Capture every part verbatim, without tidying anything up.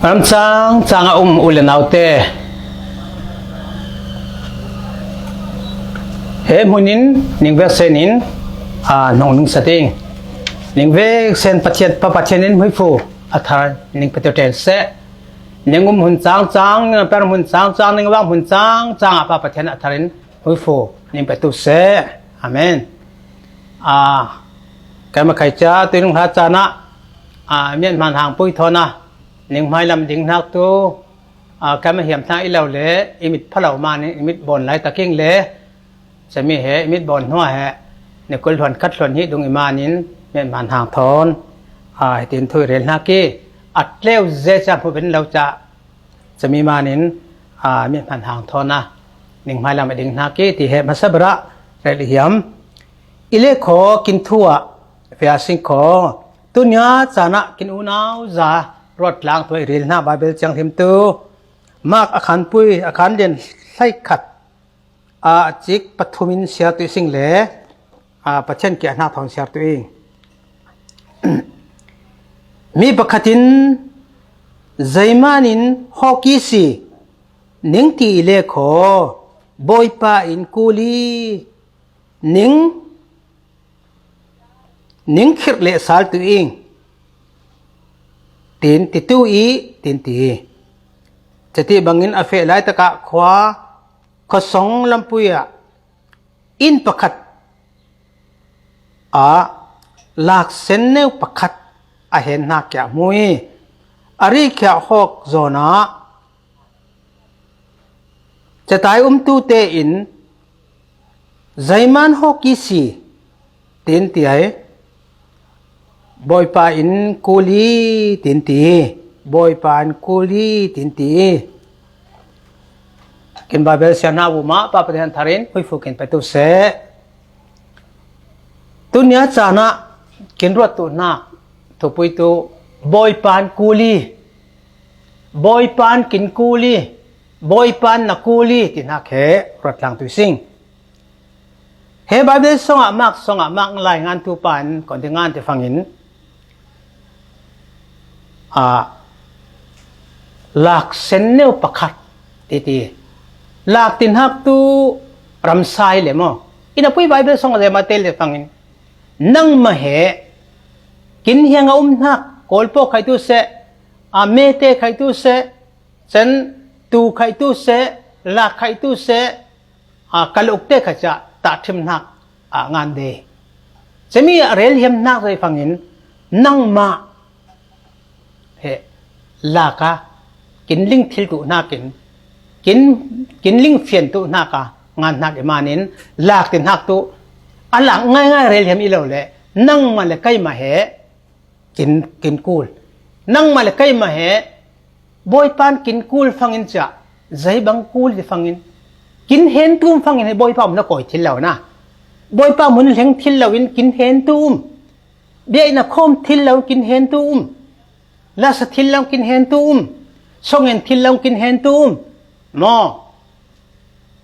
Ram chang chang a um u le naute, he hmunin ning veksenin a hnong ning sa ding. Ning veksen Pathian, Pa Pathian in hmuifu a thar ning pe tel seh. Ning um hun chang chang, ning per hun chang chang, ning vang hun chang chang a Pa Pathian a tharin hmuifu ning pe tu seh. Amen. A, keima khai cha, tui nung hla chana, a, mian hman hang pui thona, ning hmai lam ding hnak tu, a, keima hiam hna i lo le, i mit phalo manin, i mit bawn lai taking le, chami he, i mit bawn hnuah he, ni kul hluan khat hluan hi dung i manin, mian hman hang thawn, a, hitin thu i rel hna ki, a tleu ze cha hmu ben lo cha, chami manin, a, mian hman hang thawn a, ning hmai lam a ding hna ki, ti he hmasa berah rel i hiam. I le khaw kin thu ah, fia sing khaw, tunia chan ah kin unau za ruat tlang tu i rel hna Baibal thianghlim tu, Mark a khan pui, a khan lian hlei khat, a cik pathum in siar tu i sing le, a, Pathian ke a hnak thawn siar tu i. Mi pakhat in, "Zeiman in hawk i si?" ning ti i le khaw, "Bawipa in kul i, ning, ning khirh le sal tu i," tin ti tu i, tin ti. Cati bangin a feh laitak ah khua, khuasawng lampui ah inn pakhat ah lak sen neu pakhat a hen hnak kia hmu i, a ri kia hawk zawn ah, catai umtu tein, "Zeiman hawk i si?" tin ti ai. "Bawipa in kul i," tin ti. "Bawipa in kul i," tin ti. Kin Baibal siar hna u mah, Pa Pathian tharin hmuifu kin pe tu seh. Tunia chan ah kin ruat tu hna, thupui tu, "Bawipa in kul i, Bawipa in kin kul i, Bawipa in na kul i," ti hna khe ruat tlang tu i sing. He Baibal song ah, Mark song ah, Mark lai ngan tu pan kon ti ngan ti fangin, a, lak sen neu pakhat ti ti. Lak ti hnak tu ramsai le maw? Ina pui Baibal song ah zeimah tel ti fangin, nangmah he kin hiang a um hnak, Kawl paw khai tu seh, a, mete khai tu seh, chan tu khai tu seh, lak khai tu seh, a, ka luk te kha ca tahṭhim hnak a ngan de. Cami a rel hiam hnak zei fangin nangmah he lak a kin ling thil tu hnakin, kin, kin ling fian tu hnak a ngan hnak i manin lak ti hnak tu a lak ngaingai rel hiam i lo le nangmah le keimah he kin, kin kul. Nangmah le keimah he Bawipa in kin kul fangin cia, zei bang kul ti fangin, kin hen tu um fangin he Bawipa um na kawi thil lo na. Bawipa mun hleng thil lo in kin hen tu um. Biakna khawm thil lo kin hen tu um. Lasa thil lo kin hen tu um. Songen thil lo kin hen tu um. Maw?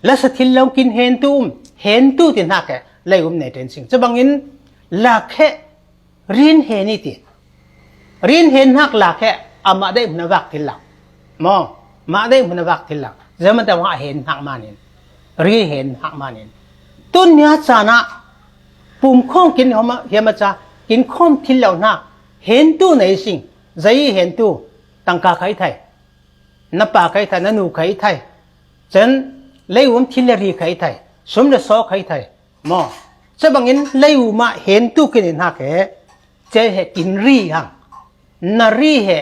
Lasa thil lo kin hen tu um. Hen tu ti hnak he lei um nei ten sing. Cabangin lak he rin hen i ti. Rin hen hnak lak he amah deih hmun a vak thil lang. Maw, mah deih hmun a vak thil lang. Zeman tawang a hen hnak manin. Rin hen hnak manin. Tunia chan ah pum khawng kin hom a, hiam a ca, kin khawm thil lo hnak. Hen tu nei sing. Zei hen tu. Tangka khai thai. Na pa khai thai, na nu khai thai. Chan lei um thil le ri khai thai. Sum le saw khai thai. Maw, cabangin lei um ah hen tu kin i hnak he, cei he kin ri hang. Na ri he,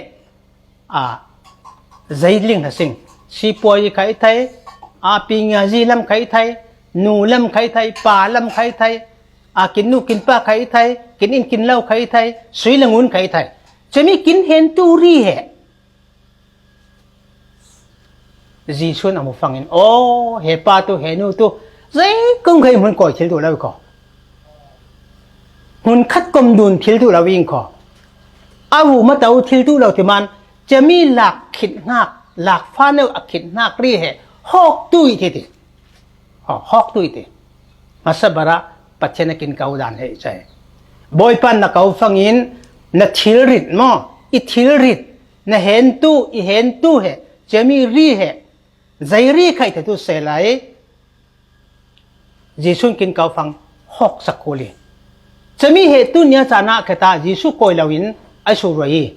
a, zei ling hna sing. Sipuai khai thai, a, pinga zi lam khai thai, nu lam khai thai, pa lam khai thai, a, kin nu kin pa khai thai, kin in kin lo khai thai, sui le ngun khai thai. Cemi kin hen tu ri he. Jesuh in a hmu fangin, "Aw, he pa tu, he nu tu, zei kong khai hmun kawi thil tu lo ko. Hmun khat kom dun thil tu lo ing ko. A hu ma tau thil tu lo ti man, cemi lak khit hnak, lak fa neu a khit hnak ri he, hawk tu i ti ti. Haw, hawk tu i ti. Masa bara Pathian a kin kau dan he i cai. Bawipa na kau fangin, na thil rit maw, i thil rit." Na hentu, i hentu he, cemi ri he, zei ri khai te tu se lai. Jesu kin kau fang hok sakuli. Cemi he tunia cana keta Jesu koi lo in ai su roi.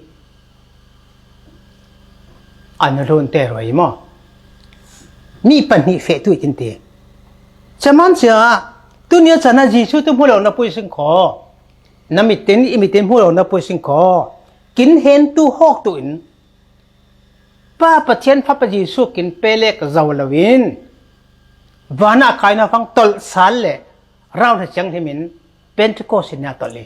An lun te roi mo. Mi pan ni fe tu kin te. Caman cia tunia cana Jesu tu mulo na pui sing ko. Na mitin, i mitin mulo na pui sing ko. Kin hentu hok tu in. Pa Pathian Fapa Jesu kin pelek zo lo in. Vana kaina fang tol sal le. Rau na ciang himin. Pentecost nia tol i.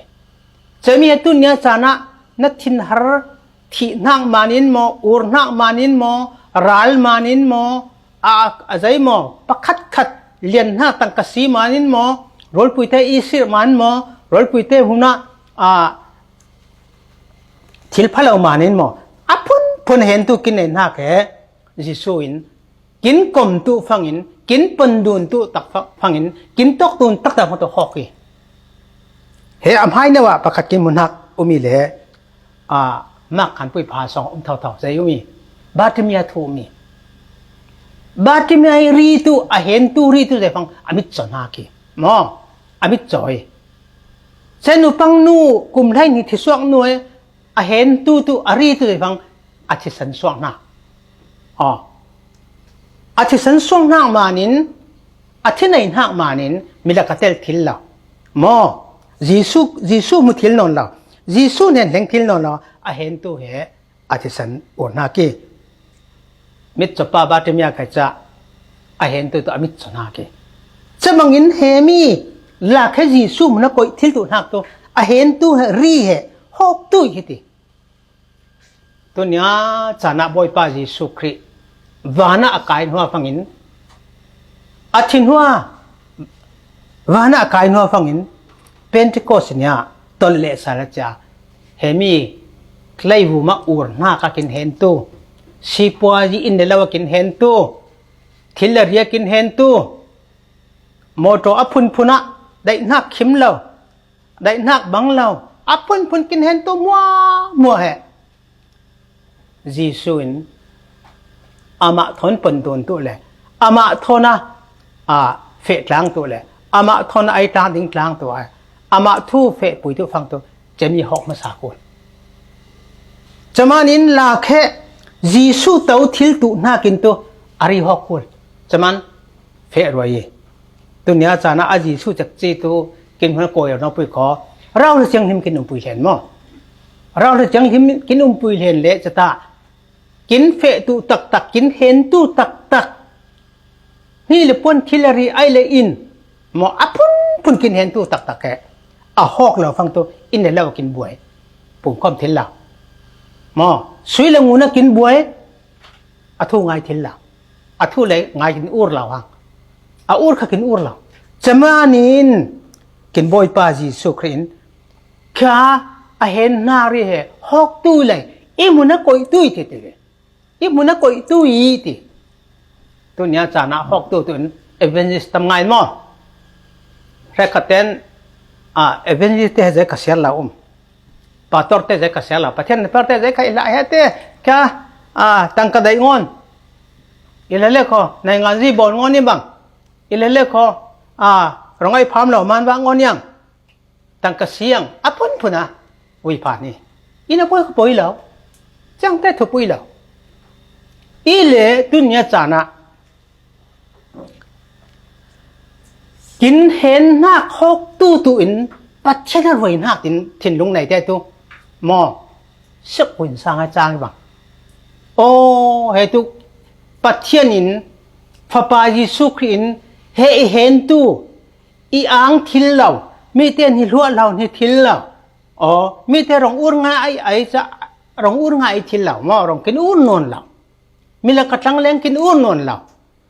Cemi tunia cana na thin har thi nak manin mo, ur nak manin mo, ral manin mo, a, a zei mo, pakhat khat lian nak tang kasi manin mo, rolpui te i sir man mo, rolpui te huna, a, thil phalo manin mo. A phun phun hen tu kin nei nak he, Jesu in, kin kom tu fangin, kin pon dun tu tak fa-, fangin, kin tok dun tak tak fang tu hok i. He am hai na wa pakhat kin mun hak umi le, a, mak kan pui pha song um thau thau zei umi. Bartimia thu umi. Bartimia ri tu, a hen tu ri tu zei fang, a mit chon hak i. Mo, a mit choi. Sen u pang nu, kum lai ni thi suak nu e, a hen tu tu, a ri tu zei fang, a thi san suak na. O. A thi san suak nak manin, a thi nei nak manin, mi la ka tel thil la. Mo, Jesu, Jesu mu thil non la. Jesu nen leng thil non la. A hen tu he, a thi san ur nak i. Mit cho pa Bartimia kai cha, a hen tu tu a mit cho nak i. Cha mangin he mi, la khe Jesu mu na koi thil tu nak tu, a hen tu he, ri he, hok tu hi ti. Tunia cana Bawipa Jesu Khrih vana a kai hnuah fangin, a thin hnuah vana a kai hnuah fangin, Pentecost nia tol le sal a cia, he mi, klei vuma ur hna ka kin hen tu, sipua zi in le lo a kin hen tu, thil le ria kin hen tu, motor a phunphun ah daih hnak khim lo, daih hnak bang lo, a phunphun kin hen tu mua mua he. Jesu in amah thawn pon dun tu le, amah thawn a, a, feh tlang tu le, amah thawn a ei tlang ding tlang tu a, amah thu feh pui tu fang tu, cemi hok masa kul. Caman in la khe Jesu to thil tu hnakin tu a ri hok kul. Caman feh ruai i. Tunia cana a Jesu cek ci tu kin hmang koi lo pui ko. Rau le ciang him kin um pui hlen mo. Rau le ciang him kin um pui hlen le cata. Kin feh tu taktak, kin hen tu taktak. Hni le puan thil a ri ai le in. Mo a phun phun kin hen tu taktak he. A hok lo fang tu in le lo kin buai. Pum khom thil la. Mo sui le nguna kin buai. A thu ngai thil la. A thu le ngai kin ur lo hang. A ur kha kin ur lo. Camanin kin Bawipa Jesu Khrih in kha a hen hna ri he hok tu le i mun a koih tu i ti ti. I mun a koih tu i ti. Tunia cana hok tu tu in evangelist tam ngai mo. Hrekhaten a evangelist te he zei ka siar la um. Pastor te zei ka siar la. Pathian pastor te zei ka ila he te kha a tangka dai ngon. Ila le kho nai ngan zi bon ngon ni bang. Ila le kho a rongai pham lo man ba ngon yang. Tangka siang a phun phun a ui pha ni. Ina poi ka poi lo. Ciang te thu pui lo. I le tunia cana kin hen hnak hok tu tu in Pathian a ruai hnak in thinlung nei te tu. Mo sek kuin sang a cang i bang. O he tu Pathian in Fapa Jesu Khrih in he i hen tu i ang thil lo, mi te ni hluah lo ni thil lo. O mi te rong ur ngai ai ai ca rong ur ngai thil lo mo rong kin ur non lo. Mi la ka tlang leng kin ur non lo.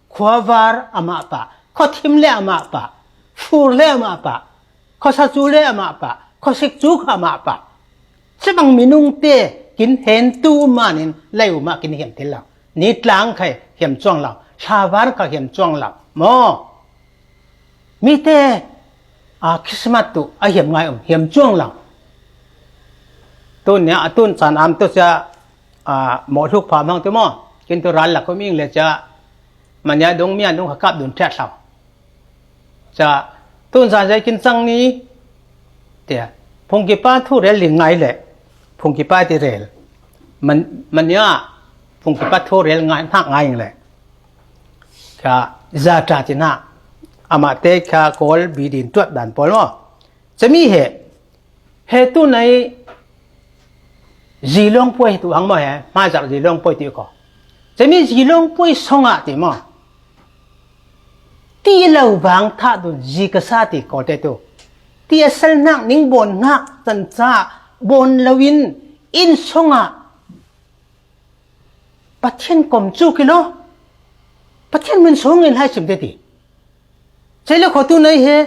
Khuavar amah pah, khuathim le amah pah, fur le amah pah, khuasacu le amah pah, khuasik cu kha amah pah. Cibang minung te kin hen tu manin lei umah kin hiam thil lo. Ni tlang kha hiam cuang lo, thlavar kha hiam cuang lo. Mo. Mi te a Christmas tu a hiam ngai um hiam cuang lo. Tun nia a tun caan am tu sia a, mawh hluk pha mang tu maw? Kin tu ral lak um ing le ca, mania dong mia dong kha kap dun thiat hlau. Ca, tun zan zai kin cang ni, tia, phungkipa thu rel ling ngai le, phungkipa ti rel. Man, mania, phungkipa thu rel ngai, hnak ngai ing le. Kha, za ta ti hnak, amah te kha kawl bi din tuat dan pawl maw? Cami he, he tu nai, zilong puai tu hang maw he, hmaizak zilong puai ti ko. Cami zilong puai song ah ti maw? Ti lo vang thah dun zi ka sa ti ko te tu. Ti a sal hnak ning bawn hnak can ca bawn lo in, inn song ah Pathian kom cu kilo. Pathian min song in hai sim te ti. Cai le kho tu nai he,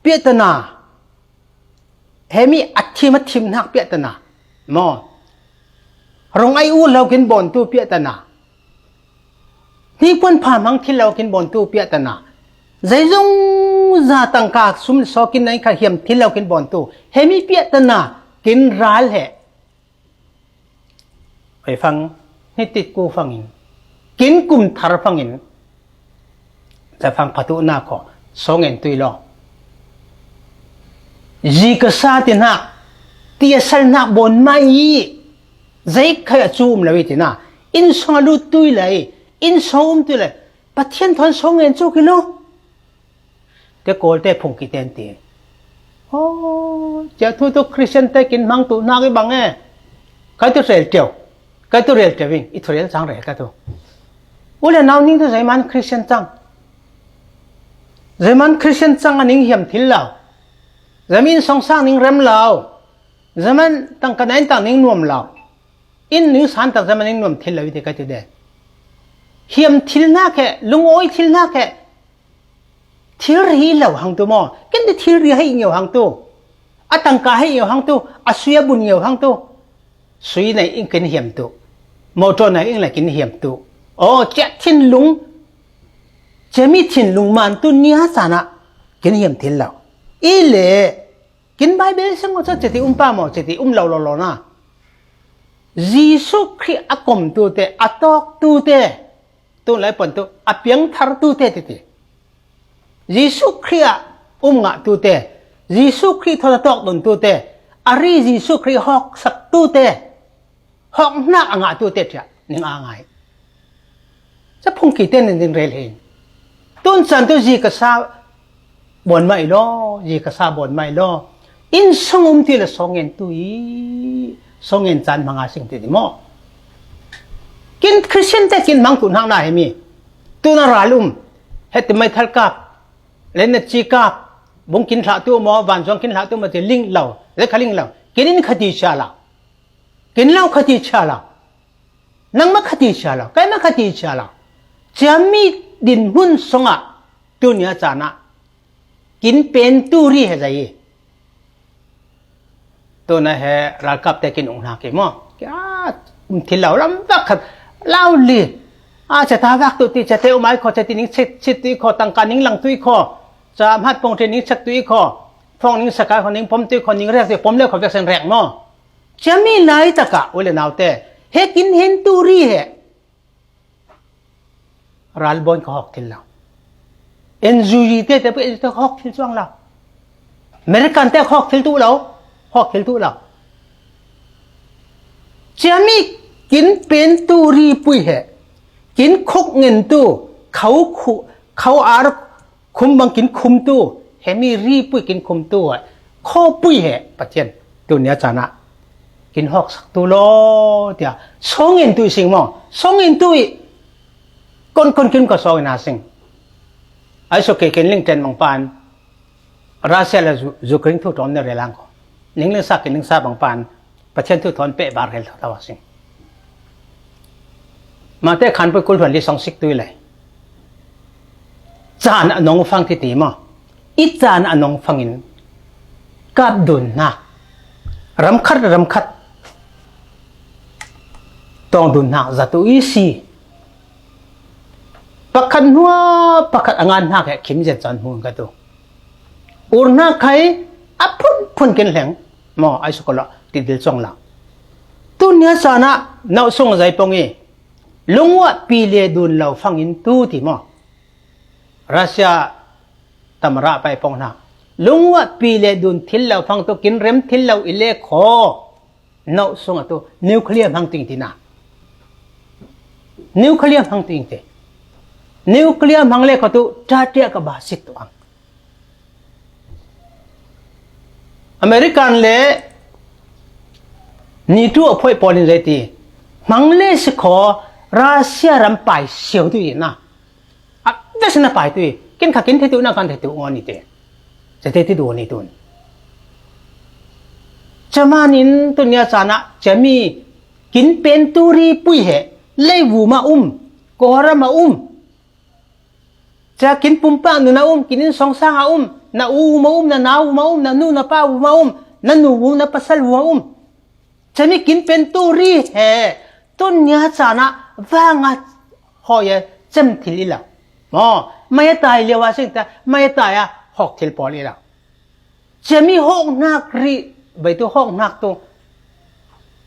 piatana. He mi a thim a thim hnak piatana. Maw. Rong ai u lo kin bawn tu piatana. Hnipuan pha hmang thil lo kin bawn tu piatana. Zai zong za tangka sum le saw kin nai kha hiam thil lo kin bawn tu. He mi piatana. Kin ral he. Ei fang, hnitik ku fangin, kin kum thar fangin, ca fang phatuhnak kho, sawngen tui law. Zi ka sa ti hnak, ti a sal hnak bawn mah i, zei khai a cu um lo i ti hna, inn song a lut tui lai, inn song um tui lai, Pathian thawn sawngen cu ki lo. Te kawl te phungki ten ti. Oh, cia thu tu Christian te kin hmang tu hnak i bang e. Kai tu rel teu. Kai tu rel teu in. I thu rel cang rel ka tu. U le nau ning tu zeiman Christian cang. Zeiman Christian cang a ning hiam thil lo. Zeiman song sang ning rem lo. Zeiman tangka nain tang ning nuam lo. Inn ning san tak zeiman ning nuam thil lo i ti ka ti de. Hiam thil hnak he, lungawi thil hnak he, thilri lo hang tu maw? Kan ti thilri hei ngeu hang tu. A tangka hei ngeu hang tu. A sui a bun ngeu hang tu. Sui nei in kin hiam tu. Motor nei in le kin hiam tu. Oh, cia thinlung. Cia mi thinlung man tu nia caan ah kin hiam thil lo. I le, kin Baibal sang maw, cia ti um pa maw, cia ti um lo lo lo na. Jesuh Khrih a kom tu te, a tawk tu te, tu lai pon tu, a piang thar tu te ti ti. Jesuh Khrih a um ngah tu te, Jesuh Khrih thawn a tawk don tu te, a ri Jesuh Khrih hawk sak tu te, hawk hnak a ngah tu te ṭhiah ning a ngai. Ca phungki te nin ding rel hin. Tun caan tu zi ka sa bawn mah i law, zi ka sa bawn mah i law. Inn song um ti le sawngen tu i, sawngen caan hmang a sing ti ti maw? Kin Christian te kin hmang tu hnak na he mi. Tu na ral um. He ti mai thal kap. Len na ci kap. Bung kin hlah tu maw, van zuang kin hlah tu maw ti ling lo. Le kha ling lo. Kin in kha ti cia lo. Kin lo kha ti cia lo. Nang ma kha ti cia lo. Kai ma kha ti cia lo. Cia mi din hmun song ah. Tu nia caan ah. Kin pen tu ri he zai i. Tu na he ralkap te kin ung hna ke maw? Kia, um thil lo lam vak khat. Lau li. A, cia ta vak tu ti, cia te um ai kho, cia ti ning chit, chit tu i kho, tangka ning lang tu i kho. Cia hmat pong te ning chak tu i kho. Fong ning sakai kho, ning pom tu i kho, ning rek tu i pom le kho vek sen rek maw? Cia mi lai taka, u le nau te. He kin hen tu ri he. Ral bawn ka hawk thil lo. N G O te te pawh N G O te hawk thil cuang lo. American te hawk thil tu lo. Hawk thil tu lo. Ciami kin pen tu ri pui he. Kin khuk ngen tu. Khau khu, khau ar khum bang kin khum tu. He mi ri pui kin khum tu. Khaw pui he. Pathian. Tu nia caan ah. Kin hawk sak tu law, tia. Sawngin tu i sing maw? Sawngin tu i. Kon kon kin ko sawngin a sing. Ai so ke ken ling ten mang pan. Russia le Zu-, Ukraine thu ton ne relang ko. Ning ling sa kin ling sa bang pan. Pathian thu ton pe bar rel thaw thaw a sing. Mate khan pui kul hluan li song sik tui lai. Caan a nong fang ti ti maw? I caan a nong fangin kap dun hna. Ram khat, ram khat. Tawng dun hna, zatu i si. Pakhat hnuah, pakhat a ngan hna khe khim zet caan hmu ka tu. Ur hna khai, a phun phun kin hleng. Maw, ai sukolo, ti dil cong la. Tu Tunia caan ah nauh sung a zei pong i lungua pi le dun lo fangin tu ti maw? Russia tamara pai pong hna. Lungua pi le dun thil lo fang tu kin rem thil lo i le kho. Nauh sung a tu nuclear hmang ting ti na. Nuclear hmang ting ti. Nuclear hmang le kho tu ṭaṭia ka ba sik tu ang. American le NATO a phoih pawl in zei ti hmang le si kho Russia ram pai siau tu i na. A best na pai tu i kin kha kin thei tu na kan thei tu ngon i te. Zei te ti du ni tun. Camanin tunia caan ah cami kin pen tu ri pui he lei vuma um, kawra ma um. Ca kin pumpak nun a um, kin inn sawngsang a um, na u um a um, na nau um a um, na nu na pa um a um, na nu um na pasal um a um. Cami kin pen tu ri he tunia caan ah vang a hawi a cem thil i lo. Maw, mai a tai lio a sing ta, mai a tai a hawk thil pawl i lo. Cemi hawknak rih, bei tu hawknak tu,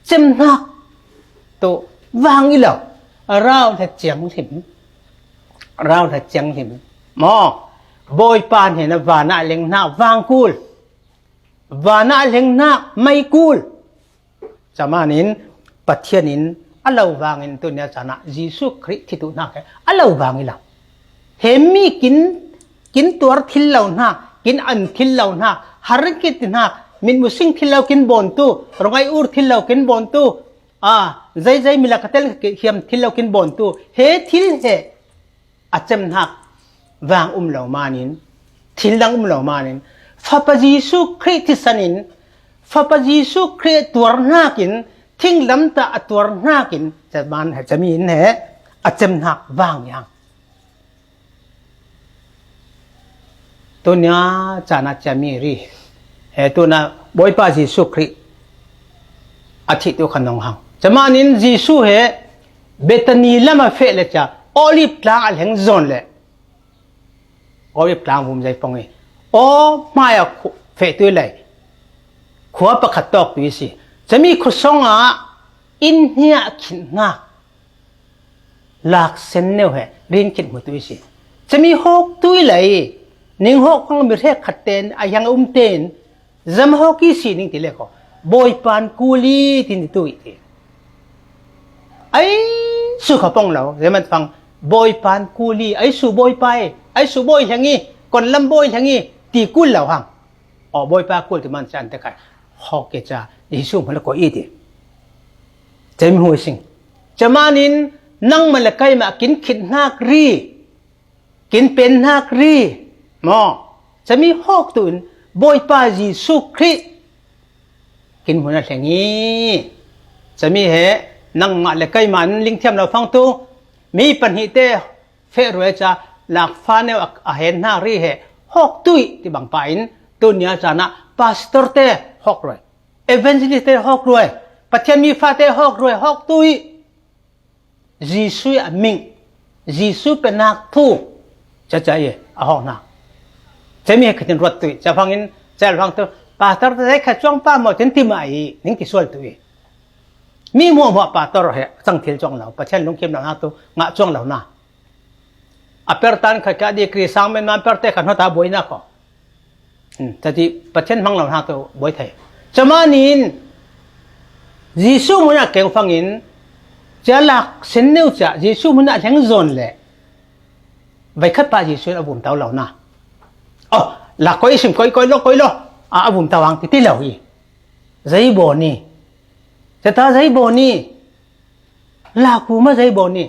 cemnak tu, vang i lo, rau hlet ciang hlim, rau hlet ciang hlim. Maw, Bawipa hnenah vanah lengnak vang kul, vanah lengnak mei kul. Camanin Pathian in a lo vangin tunia caan ah Jesuh Khrih thituhnak he a lo vang i lo. He mi kin, kin tuar thil lo hna, kin an thil lo hna, har kit hna, mitmusing thil lo kin bawn tu, rongai ur thil lo kin bawn tu, a, zeizei milakatel hiam thil lo kin bawn tu, he thil he a cemnak vang um lo manin, thil dang um lo manin, Fapa Jesuh Khrih thisen in, Fapa Jesuh Khrih tuarnak in, thinglamtah a tuarnak in, caman he, cami in he, a cemnak vang yang. Tunia caan ah cami ri. He tuna Bawipa Jesuh Khrih a thih tu kha nong hang. Camanin Jesuh he Bethany lam a feh le ca Olive tlang a leng zawn le Olive tlang vum zei pong i aw hmai a khu-, feh tu i lei. Khua pakhat tawk tu i si. Cami khuasawng ah inn hnia a khinh hna. Lak sen neu he rin khit hmu tu i si. Cami hawk tu i lei, ning hawk hmang mi hrekkhat ten a hiang a um ten, zam hawk i si ning ti le kho. Bawipan kuli tin tu i ti. Ai su kha pong lo, zeman fang, Bawipan kuli, ai su Bawipa i, ai su Bawi hleng i, kon lam Bawi hleng i, ti kul lo hang. Aw, Bawipa kul ti man caan te khai. Hawk ke ca, Jesuh hmanh a ko i ti. Cami hmui sing. Camanin nangmah le keimah kin khit hnak ri, kin pen hnak ri. Maw, cami hawk tu in Bawipa Jesuh Khrih kin hmun a hleng i. Cami he nangmah le keimah in lingthiam lo fang tu, mi pahnih te feh ruai ca lakfa neu a, a hen hna ri he hawk tuih ti bang pa in tunia caan ah pastor te hawk ruai, evangelist te hawk ruai, Pathian mi fate hawk ruai, hawk tuih. Jesuh a ming, Jesuh penak thu caca i a hawk hna. Cami he khatin ruat tuih, ca fangin, cel fang tu, pastor te kha cuang pa maw, tin ti mah i, ning ti sual tuih. Mi hmuahhmuah pastor he cang thil cuang lo, Pathian lungkim lo hna tu ngah cuang lo hna. A per tan khat ka degree sang men man per te khan hota buai na ko. Hmm, tati Pathian hmang lo hna tu buai thei. Camanin Jesuh hmun a keng fangin, cia lak sen neu cia Jesuh hmun a hleng zawn le vaikhat pa Jesuh in a vum tau lo na. Oh, lak koi sim koi koi lo koi lo. A, a vum tau ang ti ti lo hi. Zei baw ni. Cata zei baw ni. Lak vum a zei baw ni.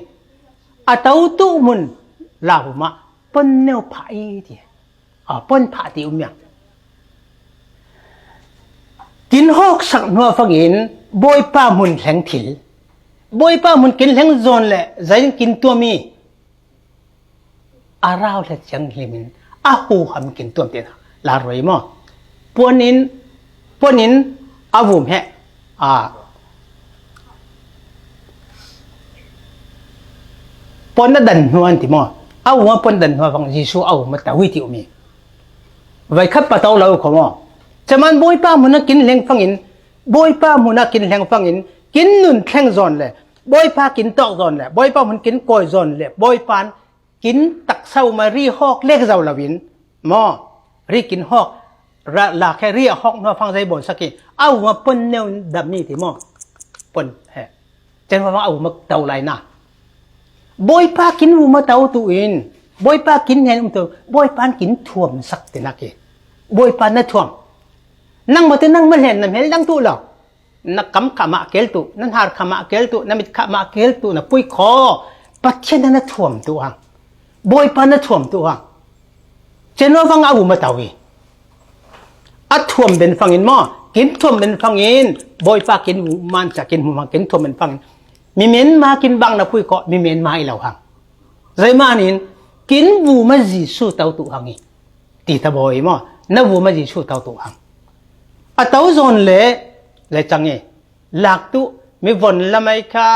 A tau tu hmun lak vum a pon neu pha i ti. A pon pha ti um yang. Kin hawksak hnuah fangin Bawipa hmun hleng thil. Bawipa hmun kin hleng zawn le zain kin tuam i. A rau hlet ciang hlimin a huham kin tuam te hna. La ruai maw? Puan in, puan in a vum he. A, puan a dan hnu an ti maw? A vum a puan dan hnu a vang Jesuh a vum a tau i ti um i. Vaikhat pa tau lo kho maw? Caman Bawipa hmun a kin hleng fangin, Bawipa hmun a kin hleng fangin, Kin nun thleng zawn le, Bawipa kin tawk zawn le, Bawipa hmun kin kawi zawn le, Bawipa in kin taksa uma ri hawk lek zo loin, maw, ri kin hawk, ra, la khe ri a hawk hnuah fang zei bawn sak hi, a uma pon neu dam ni ti maw. Pon he. Cen fang a uma tau lai na. Bawipa kin uma tau tu in, Bawipa kin hen um tu, Bawipa kin thuam sak ti nak hi. Bawipa na thuam. Nang ma te nang ma hlen na hmel dang tu lo. Na kam kha mah kel tu, na hnar kha mah kel tu, na mit kha mah kel tu, na pui khaw. Pathian na thuam tu hang. Bawipa na thuam tu hang. Cen lo vang a um a tau hi. A thuam ben fangin maw, kin thuam ben fangin, Bawipa kin mu man cha kin mu hang kin thuam ben fangin. Mi men ma kin bang na pui khaw, mi men ma i lo hang. Zei manin, kin bu ma Jesu tau tu hang hi. Ti ta bawi maw, na bu ma Jesu tau tu hang. A tau zawn le, le chang hi. Lak tu, mi von lamai kha,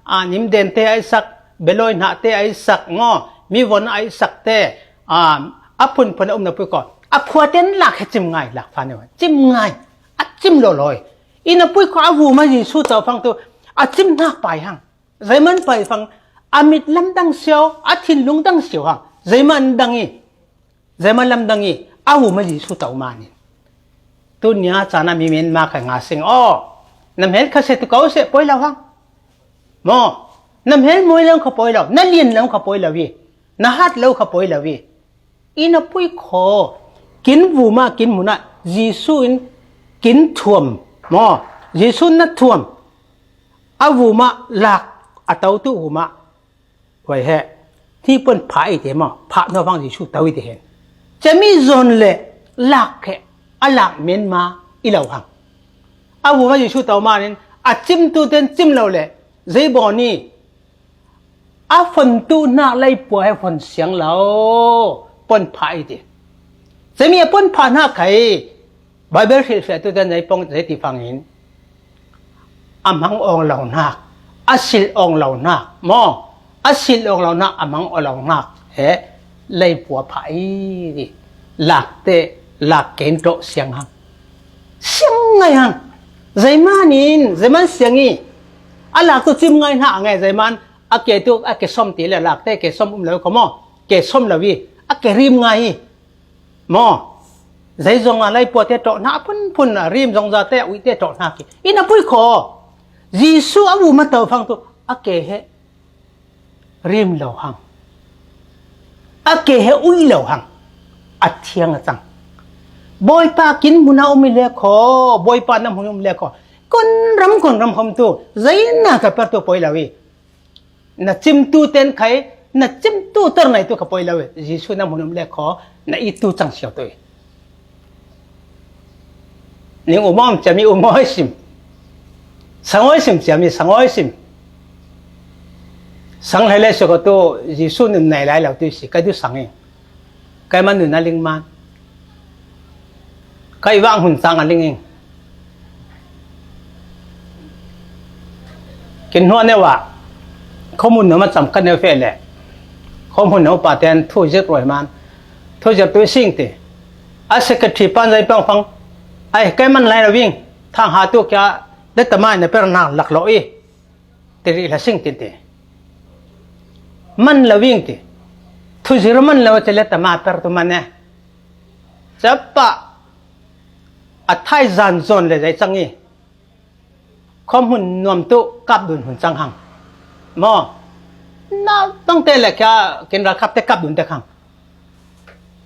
a, nim den te ai sak, beloi hna te ai sak ngo, mi von ai sak te, a, a phun phun a um na pui khaw. A khua ten lak he chim ngai, lak fa ne wa. Chim ngai, a chim lo loi. I na pui khaw a bu ma Jesu tau fang tu, a chim nak pai hang. Zei man pai fang, a mit lam dang siau, a thinlung dang siau hang. Zei man dang hi. Zei man lam dang hi, a bu ma Jesu tau manin. Tu nia chan a mi men ma kha nga sing aw. Na hmel kha se tu kau se poi lo hang. Maw, na hmel mui lo kha poi lo, na lin lo kha poi lo hi. Na hat lo kha poi lo hi. I na pui khaw, kin bu ma kin mu na, Jesu in kin thuam. Maw, Jesu na thuam. A bu ma lak, a tau tu bu ma. Huai he, hni pon pha i te maw, pha hnuah vang Jesu tau i te hen. Cemi zawn le lak he, a lak men ma i lo hang. A bu ma Jesu tau manin, a chim tu ten chim lo le, zei bawn i, a fon tu hnak lei pua he fon siang lo, pon pha i te. Cemi a pon pha hnak khai, Bible hrilhfiah tu ten zei pong zei ti fangin, a hmang awng lo hnak, a silh awng lo hnak, maw, a silh awng lo hnak, a hmang awng lo hnak, he, lei pua pha i, lak te, lak ken tawh siang hang. Siang ngai hang. Zei manin, zei man siang i, a lak tu chim ngai hna a ngai zei man, a ke tu, a ke som ti le lak te, ke som um lo kha maw, ke som lo i, a ke rim ngai i, maw, zei zong a lei pua te tawh hna phun phun a rim zong za te a uih te tawh hna ki. I na pui khaw. Jesu a bu ma tau fang tu a ke he rim lo hang. A ke he uih lo hang. A thiang a cang. Bawipa kin hmun a um i le khaw. Bawipa na hmun um le khaw. Kon ram kon ram hom tu. Zei na ka per tu poi lo i. Na chim tu ten khai, na chim tu tor nai tu kha poi lo e. Jesu na hmun um le khaw, na i tu chang siau tu e. Ning um om chiami um oi sim. Sang oi sim chiami sang oi sim. Sang lai le so ko tu Jesu nun nai lai lo tu si, kai tu sang e. Kai man nun a ling man. Kai vang hun sang a ling ing. Kin hnuah neu ah. Khomun no ma cham kan neu fe le. Khomun no pa ten thu zir roi man. Thu zir tu sing ti. A secretary pan zai pang pang. Ai, kai man lai lo ving. Thang ha tu kia. Deta mai na per na lak lo i. Ti rih hla sing tin ti. Man lo ving ti. Thu zir man lo ti le ta ma per tu man e. Chapa a thai zan zon le zai chang i. Khom hun nuam tu kap dun hun chang hang. Mo. Na tang te le kia kin ra kap te kap dun te khang.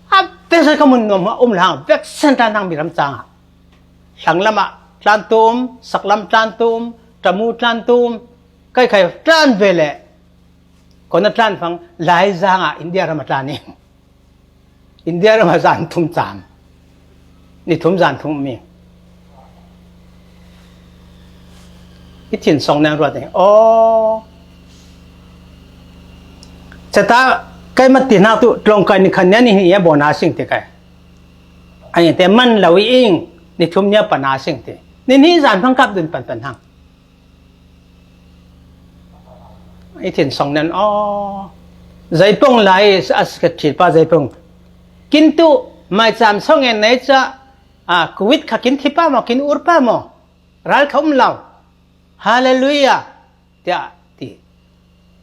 A vek sen khom hun nuam um la hang. Vek sen ta nang mi ram chang a. Hlang lam a tlan tum, sak lam tlan tum, tamu tlan tum, kai khai tlan ve le. Kona tlan fang, lai zang a India ram a tlan i. India ram a zan thum cam. Ni thum zan thum mi. I thin song nang ruat i. Oh. Chata, kai ma ti nak tu, tlong kai ni khan nia ni hi ya bona sing te kai. Ai te man lo i ing, ni thum nia pana sing te. Ni ni zan phang kap dun pan pan hang. I thin song nen aw. Zaipong lai a sikha thil pa zaipong. Kin tu mai cham song en nei cha a kuwit kha kin thi pa mo kin ur pa mo. Ral kha um lau. Halleluiah, tiah ti.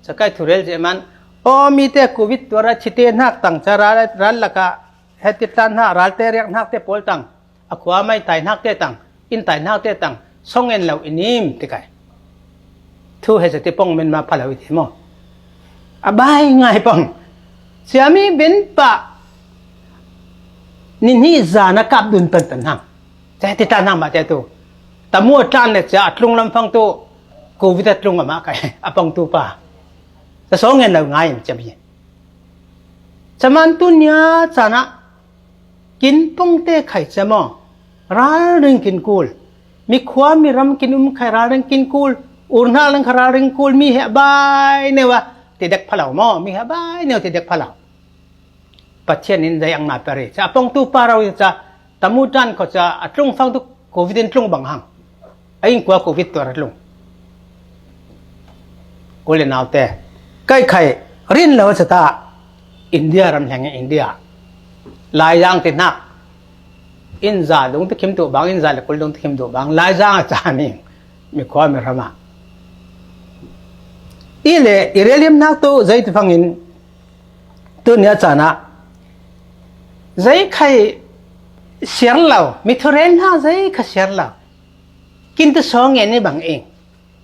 Cakai thurel ceh man, aw, mite covid tuara chite hnak tang ca ral, ral laka heti tlan hna, ralte riak hnak te pawl tang, a khua mai tai hnak te tang, in tai hnak te tang, songen lo i nim ti kai. Thu he cati pong men ma phalo i ti maw? A bai ngai pong. Ciami bin pah ni hnih zan a kap dun pan pan hang. Cati tlan hang ma te tu. Tamu a tlan le cia a tlung lam fang tu. Covid a tlung a ma kai. A pong tu pa. Ca songen lo ngai in ciami. Caman tu nia cana kin pong te khai cia maw? Ralring kin kul. Mi khua mi ram kin um khai ralring kin kul. Ur hnak ling kha ralring kul. Mi he bai neu a ti dek phalo maw? Mi he bai neu ti dek phalo. Pathian in zei ang na peri. Ca pong tu pa rau ca tamu tan kho ca a tlung fang tu covid in tlung bang hang. A in kua covid tuara tlung. U le naute, kai khai rin lo cata India ram hleng India. Laizang ti hnak. In za dung ti khim tu bang, in za le kul dung ti khim tu bang. Laizang a ca ning. Mi khua mi rama. I le, i relim hnak tu, zei ti fangin, tu nia cana. Zei khai siar lo, mi thuren hna zei kha siar lo. Kin tu songen ni bang ing.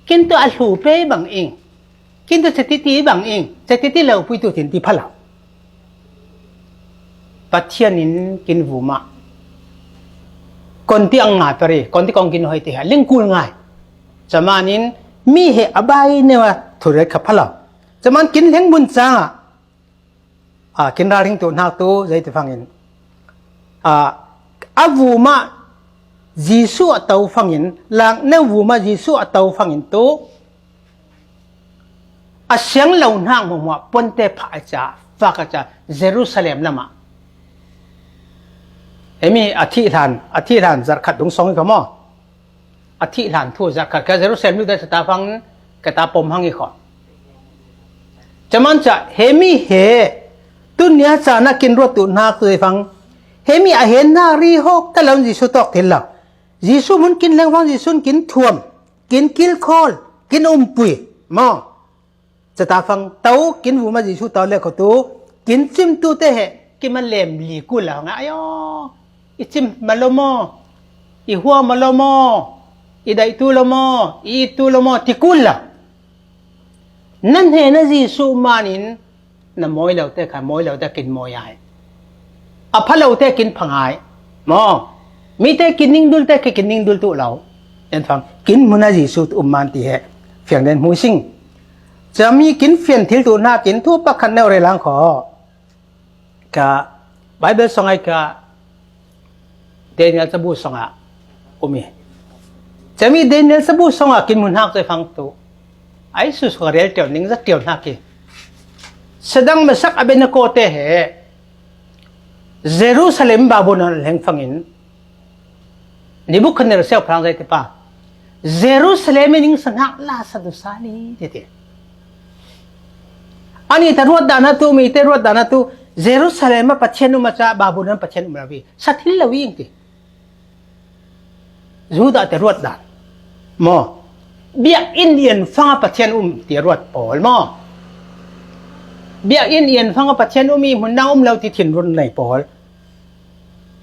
Kin tu a hlu pe bang ing. Kin tu cetiti bang ing. Cetiti lo pui tu tin ti phalo. Pathian in kin vuma. Kon ti ang ngai pari, kon ti kong kin hoi ti ha, ling kul ngai. Caman in mi he a bai neu a thurek kha phalo. Caman kin leng bun canga. A, kin ralring tu hnak tu, zei ti fangin. A, a vuma Jesuh a to fangin, lang neu vuma Jesuh a to fangin tu, a siang lo hnak hmuahhmuah ponte phah a ca, fak a ca, Jerusalem lamah. Hemi a thih hlan, a thih hlan zarh khat dung song i kha maw? A thih hlan thu zarh khat kha Jerusalem lu te cata fang kata pom hang i kho. Caman ca hemi he tu nia cana kin ruat tu hnak tu fang. Hemi a hen hnak ri hawk ta lo Jesuh tawk thil lo. Jesuh mun kin leng fang Jesuh kin thuam, kin kilkhawl, kin umpui. Maw? Cata fang to kin vuma Jesuh to le kho tu kin cim tu te he kin ma lem li kul lo nga ayo. I cim ma lo maw? I hua ma lo maw? I daih tu lo maw? I it tu lo maw? Ti kul lo. Nan he na Jesuh manin na mawi lo te kha mawi lo te kin mawi ai. A pha lo te kin pha ngai. Maw? Mi te kin ning dul te kha kin ning dul tu lo. En fang kin hmuna Jesuh tu um man ti he fiang den hmu sing. Cami kin fian thil tu hna kin thu pakhat neu re lang kho. Ka Bible song ai ka Daniel cabu song ah umi. Cami Daniel cabu song ah kin mun hak cai fang tu. Ai su su rel tiau ning za tiau hna ki. Sedang masak aben ko te he. Jerusalem Babylon leng fangin. Nebuchadnezzar siau phrang zai tipa. Jerusalem in ning sanhak la sa du sa li titi. Ani ta ruat dana tu, mi te ruat dana tu, Jerusalem a Pathian um a ca, Babylon Pathian um lawi. Sa thil lawi ing ti. Judah te ruat dan. Maw. Biak in ian fang a Pathian um ti ruat pawl maw. Biak in ian fang a Pathian um i mun na um lo ti thin run nei pawl.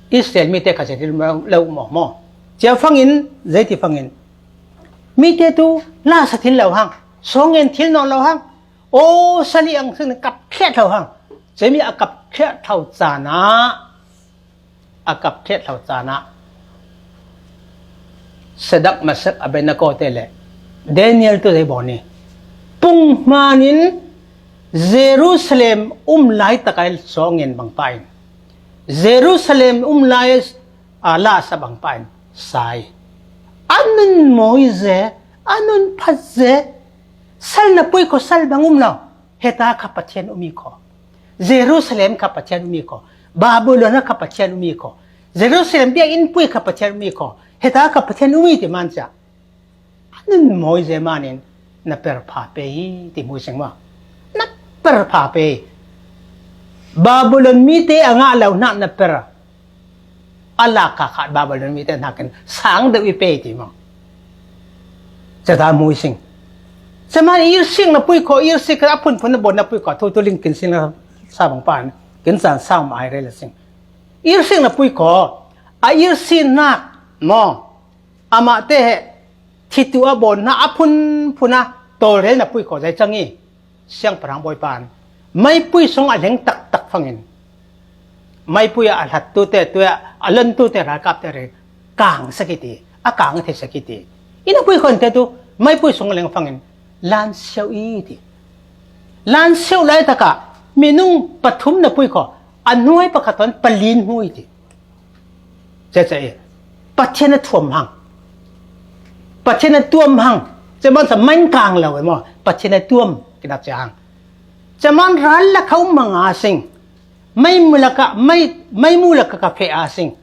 Israel mi te kha zetin lo maw maw. Cia fangin, zeiti fangin. Mi te tu la sa thil lo hang. Songen thil nawn lo hang. O sali ang sin kap thliat lo hang. Cemi a kap thliat lo cana. A kap thliat lo cana. Sedak masak a bena ko te le. Daniel tu zei boni. Pung hmanin Jerusalem um lai takai songen bang pain. Jerusalem um lai a la sa bang pain sai. Anun moi ze, anun phat ze, sal na pui ko sal bang um lo. Heta kha Pathian umi ko. Jerusalem kha Pathian umi ko. Babylon kha Pathian umi ko. Jerusalem bia in pui kha Pathian umi ko. Heta kha Pathian umi ti man cha. Anun moi ze manin na per pha pe hi ti mu seng ma. Na per pha pe hi. Babylon mi te anga lo na na per. A la ka khat Babylon mi te na ken sang de wi pe ti ma. Cata mui sing. Cama irsik na pui kho, irsik a phunphun na bon na pui kho, thu tu ling kin sing na sa bang pan, kin san sang mai re la sing. Irsik na pui kho, a irsin nak mo. Amah te he, thitu a bon na a phunphun a tol rel na pui kho zai changi. Siangpahrang Bawipa in meipui sung a leng taktak fangin, meipui a hlattu te, tu a lantu te, ralkap te re kang sakiti, a kang thei sakiti. Ina pui khon te tu meipui sung a leng fangin lan siau i ti. Lan siau lai taka minung pathum na pui kho, a nuai pakhat ton palin hui ti. Cece i. Pathian a thuam hang. Pathian a tuam hang. Ceman sa man kang lo mo. Pathian a tuam kina ce hang. Ceman ral la khau manga sing. Mai mulaka, mai, mai mulaka ka fe a sing.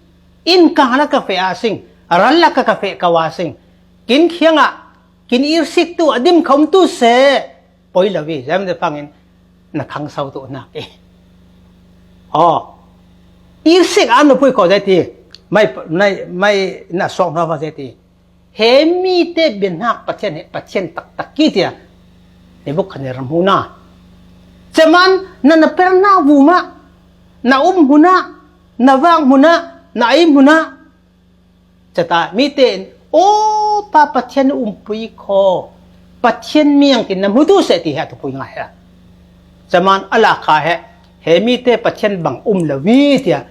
In kang la ka fe a sing. Ral la ka ka fe ka wa sing. Kin khianga, kin irsik tu, adim khom tu se. Poi lo vi, zem de fangin na khang sau tu nak e. O. Irsik an no pui ko zai ti. Mai, mai, mai na sok no va zai ti. He mi te bin hak Pathian he, Pathian taktak ki tia. Nebuchadnezzar hmuna. Ceman na na perna vuma. Na um hmuna, na vang hmuna, na ai hmuna. Cata mi te in, o pa Pathian umpui kho, Pathian miang kin na mutu se ti he a thupui ngai he. Caman a lakha he, he mi te Pathian bang um lo vi tia.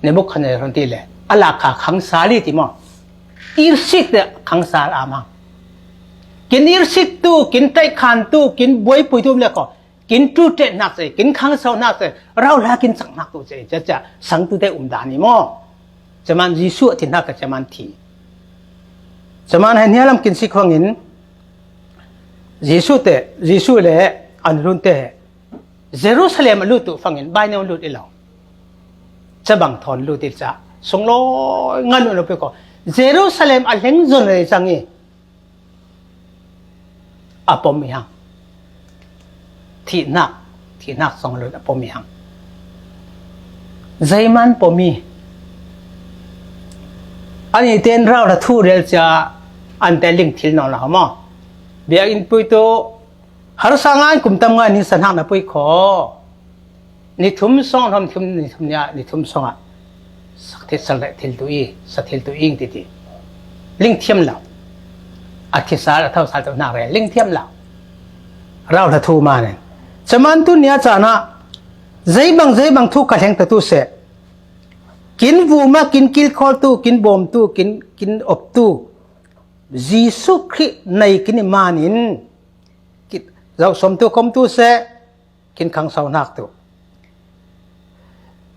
Nebuchadnezzar ti le, a lakha khang sali ti mo. Irsik te khang sal amang. Kin irsik tu, kin taikhan tu, kin buaipui tu le kho. Kin tu te nak se, kin khang sau nak se, rau la kin chak nak tu se, cha cha, sang tu te um dani mo. Caman Jisu a thi nak ka caman thi. Caman hai nialam kin sik fangin, Jisu te, Jisu le an lun te, Jerusalem a lut tu fangin, bai ne lut ilo. Cabang thon lut il cha, song lo ngan lo pe ko. Jerusalem a leng zon le changi. A pom i hang. Thihnak, thihnak song lo a pom i hang. Zeiman pom i. Ani ten rau la thu rel cha an te ling thil no la mo. Biak in pui tu har sa ngan kum tam ngan ni sa hnak na pui kho. Ni thum song, thum, thum, ni thum nia, ni thum song ah. Sak thit sal le thil tu i, sa thil tu ing ti ti. Ling thiam lo. A thi sal, a thau sal tu nak re, ling thiam lo. Rau la thu ma nen. Caman tu nia cana, zei bang, zei bang thu ka hleng ta tu se. Kin vu ma, kin kil khol tu, kin bom tu, kin, kin op tu. Jisu Khrih nei kin i manin. Kit, zau som tu, kom tu se. Kin khang sau hnak tu.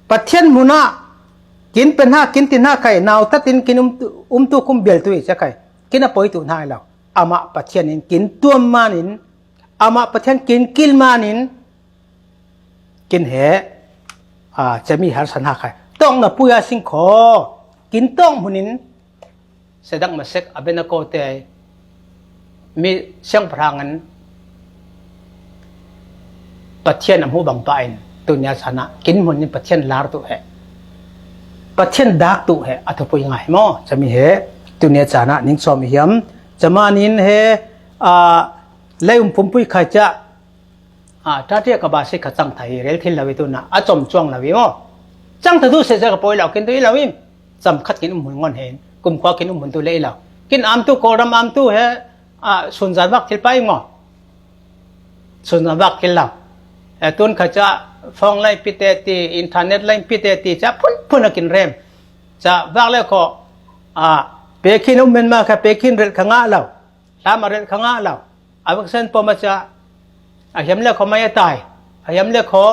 Pathian hmunah kin pe hna, kin ti hna khai, nau tat in kin um tu, um tu kum bial tu i cia khai. Kin a poi tu hna i lo. Amah Pathian in kin tuam man in, amah Pathian kin kil man in, kin he, a, cemi har sa hna khai. Tawng na pui a sing kho, kin tawng hmun in, Sedrak, Mesak, Abednego te mi siangpahrang in Pathian a hmu bang pah in tunia chan ah kin hmun in Pathian lar tu he, Pathian dak tu he a thupui ngai maw? Cami he tunia chan ah ning sawm i hiam? Caman in he, aa, lei um pumpui khai ca Ah, ṭaṭia ka ba si kha cang thai rel thil lo i tu na, a com cuang lo i maw? Cang ta tu se ka poi lo, kin tu i lo i. Cam khat kin um hun ngon hen, kum khua kin um hun tu le i lo. Kin am tu, Kawlram am tu he, ah, sunzan vak thil pai maw? Sunzan vak thil lo. Eh, tun kha ca phone lai pite ti, internet lai pite ti, ca phun phun a kin rem. Ca vak le kho, ah, pe khin um men ma kha pe khin rel kha ngah lo. Hlam a relh kha ngah lo. A veksen pom a cia. A hiam le kho mai a tai. A hiam le kho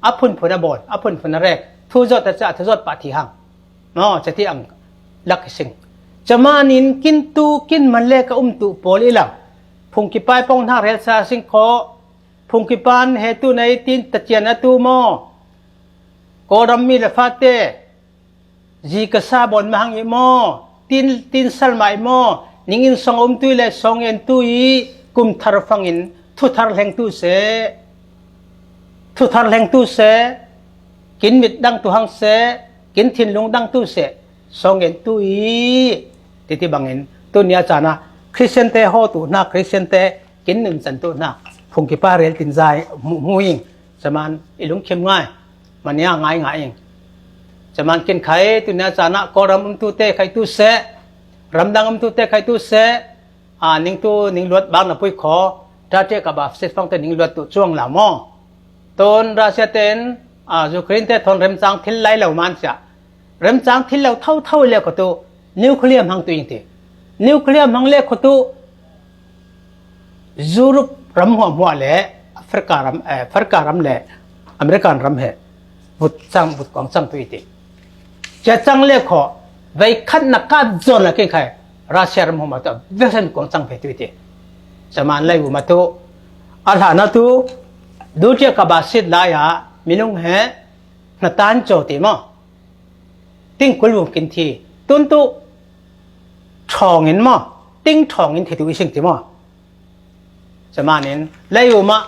a phunphun a bawl. A phunphun a rek. Thu zawt a cia, thu zawt pah thi hang. No, cia ti ang lak i sing. Caman in kin tu, kin man le ka um tu pawl i lo. Phungkipai pong hnak rel sa sing kho. Phungkipan he tu nei tin tacian a tu maw? Kawlram mi le fate. Zi ka sa bawn mahang i maw? Tin, tin sal mah i maw? Ning in song um tu i le song en tu i kum thar fangin thu thar hleng tu se. Thu thar hleng tu se. Kin mit dang tu hang se. Kin thinlung dang tu se. Song en tu i. Titi bangin Tunia cana Christian te ho tu hna, Christian te kin nun can tu hna, phung kipa rel tin zai mu mu ing. Caman i lungkhim ngai, mania ngai ngai ing. Caman kin khai tunia cana Kawlram um tu te khai tu se, ramdang um tu te khai tu se, a, ning tu ning luat bang na pui kho, ta te ka ba se fang te ning luat tu chuang la mo. Ton Russia ten, a, Ukraine te thon remchang thil lai lo man sia. Remchang thil lo tho tho le ko tu nuclear hmang tu ing ti. Nuclear hmang le ko tu Europe ram hua hua le Africa ram, eh, Africa ram le American ram he vut chang, vut kuang chang tu iti. Cia chang le ko vai khat na ka zon la kin khai Russia ram hua ma tu vesen kuang chang phe tu iti. Caman lai u ma tu a hla na tu du cia ka ba sit lai a minung he na tan cho ti mo. Ting kul vum kin thi tun tu thawngin maw, ting thawngin thi tu i sing ti maw? Camanin lei u mah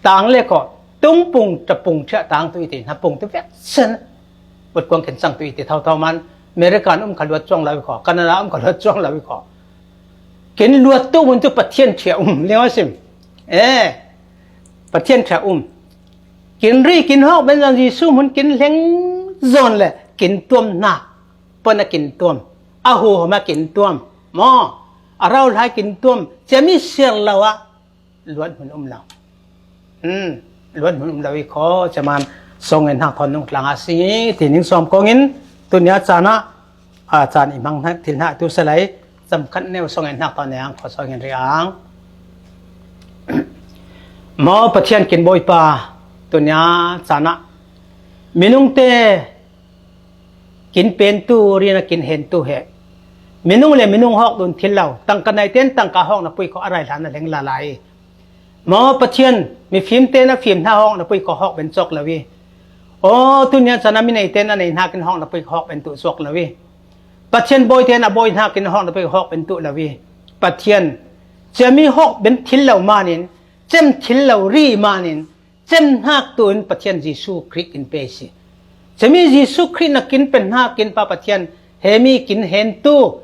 tang le ko tung pung ta pung thiah tang tu i ti hna pung tu vek sen ut kuang kin sang tu i ti thau thau man American um ka luat chuang lo i ko, Canada um ka luat chuang lo i ko. Kin luat tu mun tu Pathian thiah um leng a sim. Eh, Pathian thiah um. Kin ri kin hawk ben zan Jesu mun kin leng zon le kin tuam hna. Pon a kin tuam, a hu hom a kin tuam maw, a rau hlai kin tuam, cia mi siar lo ah luat hmun um lo. Hmm, luat hmun um lo i kho, cia man song en hnak thawn nung tlang a si, ti ning sawm kong in, tunia caan ah, a caan i hmang hna, thil hna tu salai, cam khat neu song en hnak thawn neu ang kho song en ri ang. Maw Pathian kin Bawipa, tunia caan ah minung te kin pentu, rin a kin hentu he minung le minung hawk dun thil lo, tangka nei ten tangka hawk na pui kho a rai hlan a leng la lai. Maw Pathian, mifim ten a fim hna hawk na pui kho hawk ben cawk lo i. Aw, tunia caan a mi nei ten a nei hna kin hawk na pui kho hawk ben tu cawk lo i. Pathian bawi ten a bawi hna kin hawk na pui kho hawk ben tu lo i. Pathian, cia mi hawk ben thil lo manin, cem thil lo ri manin, cem hnak tu in Pathian Jesu Khrih kin pe si. Cemi Jesu Khrih na kin pe hnak in Pa Pathian, he mi kin hentu,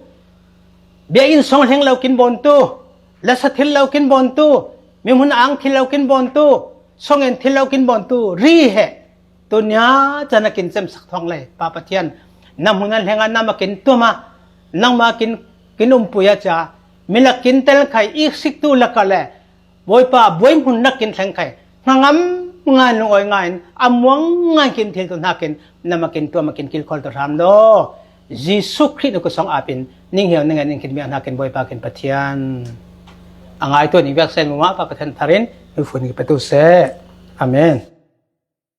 biakinn song hleng lo kin bawntu, lasa thil lo kin bawntu, mihmun ang thil lo kin bawntu, song en thil lo kin bawntu, ri he. Tunia caan a kin cem sak thawng lei, Pa Pathian, na hmun a hleng a nam a kin tuam a, nangma kin, kin umpui a cia, mi lak kin tel khai i sik tu lak a le, Bawipa, buai hmun nak kin thleng khai, hnangam ngai lungawi ngai in, a muang ngai kin thil tu hnakin, nam a kin tuam a kin kilkhawl tu hram law. Jesu Khrih na kusong apin, ning hiau ning in kin miak hnakin Bawipa kin Pathian. A ngai tu ning biak sen mumah Pa Pathian tharin, mi fun ki patu se. Amen.